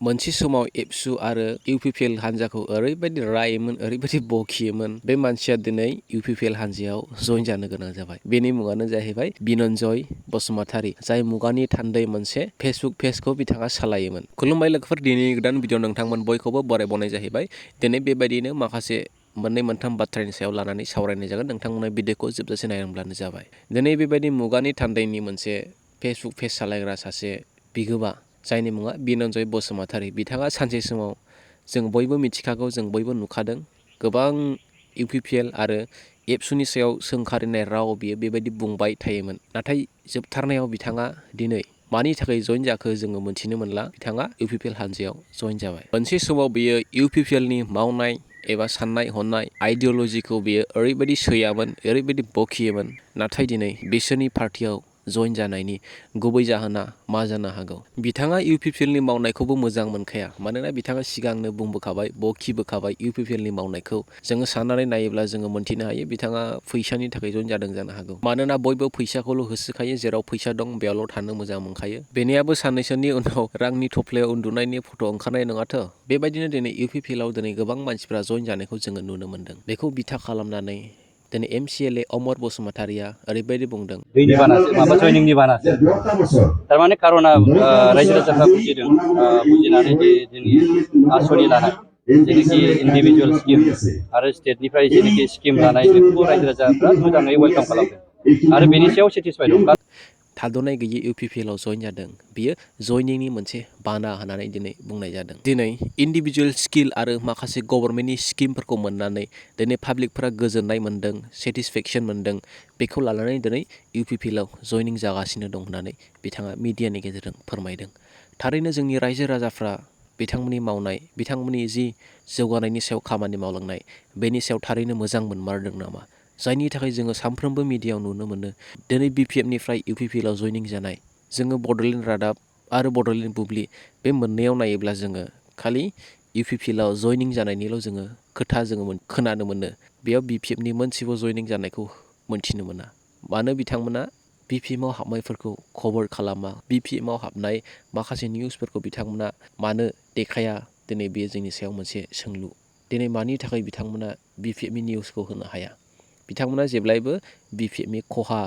मोनसे समाव एबसु आरो इउपिपिएल हान्जाखौ ओरैबायदि रायोमोन, ओरैबायदि बखियोमोन, बे मानसिया दिनै इउपिपिएल हान्जायाव जइन जानो गोनां जाबाय। बेनि मुङानो जाहैबाय बिनन्जय बसुमतारी, जाय मुगानि थान्दै मोनसे फेसबुक पेजखौ बिथाङा सालायोमोन। खुलुमबाय लोगोफोर, दिनैनि गोदान भिडिअ नोंथांमोन बयखौबो बरायबावनाय जाहैबाय। दिनै बेबायदिनो माखासे मोननै मोनथाम बाथ्रानि सायाव लानानै सावरायनाय जागोन। नोंथांमोना भिडिअखौ जोबजासे नायब्लानो जाबाय। दिनै बेबायदि मुगानि थान्दैनि मोनसे फेसबुक पेज सालायग्रा सासे बिगोमा, जायनि मुङा बिनन्जय बसुमतारी, बिथाङा सानसे समाव जों बयबो मिथिखागौ, जों बयबो नुखादों, गोबां इउपिपिएल आरो एबसुनि सायाव सोंखारिनाय राव बियो बेबायदि बुंबाय थायोमोन। नाथाय जोबथारनायाव बिथाङा दिनै मानि थाखाय जइन जाखो जोङो मोनथिनो मोनला। बिथाङा इउपिपिएल हान्जायाव जइन जाबाय। मोनसे समाव बियो इउपिपिएलनि मावनाय एबा साननाय हनाय आइडिअलजिखौ बियो ओरैबायदि सैयामोन, ओरैबायदि बखियोमोन। नाथाय दिनै बिसोरनि पार्टियाव जइन जानायनि गुबै जाहोना मा जानो हागौ? बिथाङा इउपिपिएलनि मावनायखौबो मोजां मोनखाया, मानोना बिथाङा सिगांनो बुंबोखाबाय, बखिबोखाबाय इउपिपिएलनि मावनायखौ। जोङो साननानै नायोब्ला जोङो मोनथिनो हायो बिथाङा फैसानि थाखाय जइन जादों जानो हागौ। मानोना बयबो फैसाखौल' होसोखायो, जेराव फैसा दं बेयावल' थानो मोजां मोनखायो। बेनियाबो साननैसोनि उनाव रांनि थफ्लायाव उन्दुनायनि फट' ओंखारनाय नङाथ'। बेबायदिनो दिनै इउपिपिएलआव दिनै गोबां मानसिफ्रा जइन जानायखौ जोङो नुनो मोन्दों। बेखौ बिथा खालामनानै दिनै एमसिएलए अमर बसुमतारीया ओरैबायदि बुंदों, दैनि बानासो माबा जयनिंनि बानासो थारमाने कारना रायजो राजाफ्रा बुजिदों, बुजिनानै जे जोंनि आसनि लानाय जेनाखि इन्डिभिजुवेल स्किम आरो स्टेटनिफ्राय जेनाखि स्किम लानाय बेखौ रायजो राजाफ्रा मोजाङै वेलकाम खालामदों आरो बेनि सायाव सेटिसफाइड दं। थाद'नाय गैयै इउपिपिएलआव जइन जादों। बियो जइनिंनि मोनसे बाना होननानै दिनै बुंनाय जादों। दिनै इन्डिभिजुवेल स्किल आरो माखासे गभर्नमेन्टनि स्किमफोरखौ मोननानै दिनै पाब्लिकफोरा गोजोननाय मोन्दों, सेटिसफेक्सन मोन्दों। बेखौ लानानै दिनै इउपिपिएलआव जइनिं जागासिनो दं होननानै बिथाङा मिडियानि गेजेरजों फोरमायदों। थारैनो जोंनि रायजो राजाफ्रा बिथांमोननि मावनाय, बिथांमोननि जि जौगानायनि सायाव खामानि मावलांनाय, बेनि सायाव थारैनो मोजां मोनमारदों नामा? जायनि थाखाय जोङो सानफ्रोमबो मिडियायाव नुनो मोनो दिनै बिपिएफनिफ्राय इउपिपिएलआव जइनिं जानाय। जोङो बड'लेण्ड रादाब आरो बड'लेण्ड बुब्लि बे मोननैयाव नायोब्ला जोङो खालि इउपिपिएलआव जइनिं जानायनिल' जोङो खोथा जोङो खोनानो मोनो। बेयाव बिपिएफनि मोनसेबो जइनिं जानायखौ मोनथिनो मोना। मानो बिथांमोना बिपिएफआव हाबनायफोरखौ कभार खालामा? बिपिएफआव हाबनाय माखासे निउसफोरखौ बिथांमोना मानो देखाया? दिनै बेयो जोंनि सायाव मोनसे सोंलु। दिनै मानि थाखाय बिथांमोना बिपिएफनि निउसखौ होनो हाया? बिथांमोना जेब्लायबो बिपिएफनि खहा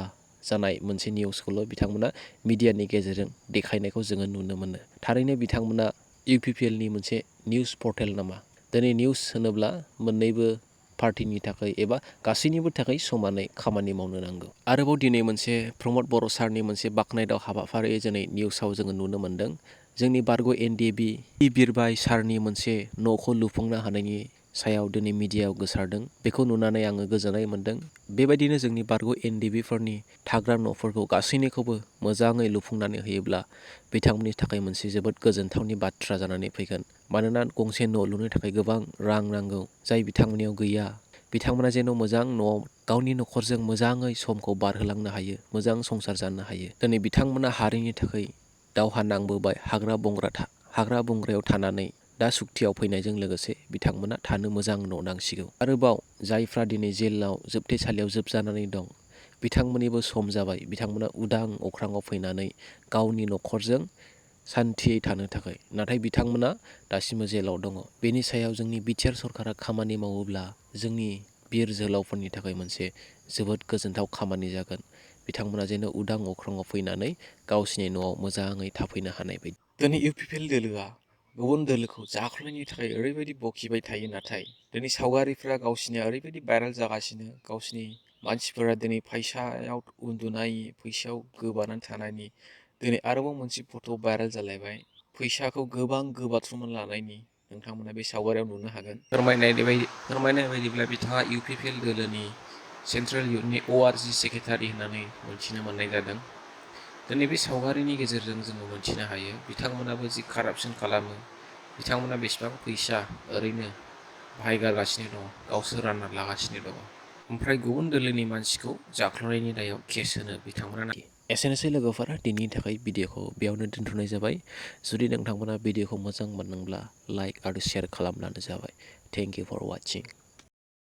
जानाय मोनसे निउसखौल' बिथांमोना मिडियानि गेजेरजों देखायनायखौ जोङो नुनो मोनो। थारैनो बिथांमोना इउपिपिएलनि मोनसे निउस पर्टेल नामा? दिनै निउस होनोब्ला मोननैबो पार्टिनि थाखाय एबा गासैनिबो थाखाय समानै खामानि मावनो नांगौ। आरोबाव दिनै मोनसे प्रमद बर' सारनि मोनसे बाख्नायथाव हाबाफारि दिनै निउसाव जोङो नुनो मोन्दों। जोंनि बारग' एनडिएबि बिरबाय सारनि मोनसे न'खौ लुफुंनो हानायनि सायाव दिनै मिडियायाव गोसारदों। बेखौ नुनानै आङो गोजोननाय मोन्दों। बेबायदिनो जोंनि बारग' एनडिएबिफोरनि थाग्रा न'फोरखौ गासैनिखौबो मोजाङै लुफुंनानै होयोब्ला बिथांमोननि थाखाय मोनसे जोबोद गोजोनथावनि बाथ्रा जानानै फैगोन। मानोना गंसे न' लुनो थाखाय गोबां रां नांगौ, जाय बिथांमोननियाव गैया। बिथांमोना जेन' मोजां न'आव गावनि न'खरजों मोजाङै समखौ बारहोलांनो हायो, मोजां संसार जानो हायो। दिनै बिथांमोना हारिनि थाखाय दावहा नांबोबाय, हाग्रा बंग्रायाव थानानै दा सुक्तियाव फैनायजों लोगोसे बिथांमोना थानो मोजां न' नांसिगौ। आरोबाव जायफ्रा दिनै जेलाव जोबथेसालियाव जोबजानानै दं, बिथांमोननिबो सम जाबाय। बिथांमोना उदां अख्राङाव फैनानै गावनि न'खरजों सान्थियै थानो थाखाय। नाथाय बिथांमोना दासिमबो जेलाव दङ। बेनि सायाव जोंनि बिटिआर सरकारा खामानि मावोब्ला जोंनि बिर जोहोलावफोरनि थाखाय मोनसे जोबोद गोजोनथाव खामानि जागोन। बिथांमोना जेन' उदां अख्राङाव फैनानै गावसिनि न'आव मोजाङै थाफैनो हानाय बायदि। दिनै इउपिपिएल दोलोआ गुबुन दोलोखौ जाख्ल'नायनि थाखाय ओरैबायदि बखिबाय थायो, नाथाय दिनै सावगारिफ्रा गावसिनिया ओरैबायदि भाइरेल जागासिनो, गावसिनि मानसिफोरा दिनै फैसायाव उन्दुनाय, फैसायाव गोबानानै थानायनि दिनै आरोबाव मोनसे फट' भाइरेल जालायबाय। फैसाखौ गोबां गोबाथ्रमनानै लानायनि नोंथांमोना बे सावगारियाव नुनो हागोन। फोरमायनाय बायदिब्ला बिथाङा इउपिपिएल दोलोनि सेन्ट्रेल इउथनि अआरजि सेक्रेटारि होननानै मोनथिनो मोननाय जादों। दिनै बे सावगारिनि गेजेरजों जोङो मोनथिनो हायो बिथांमोनाबो जि कारापसन खालामो, बिथांमोना बेसेबां फैसा ओरैनो बाहायगारगासिनो दङ, गावसोर रानना लागासिनो दङ। ओमफ्राय गुबुन दोलोनि मानसिखौ जाख्ल'नायनि दायाव केस होनो बिथांमोना। एसेनोसै लोगोफोर, दिनैनि थाखाय भिडिअखौ बेयावनो दोनथ'नाय जाबाय। जुदि नोंथांमोना भिडिअखौ मोजां मोनदोंब्ला लाइक आरो शेयार खालामब्लानो जाबाय। Thank you for वाचिं।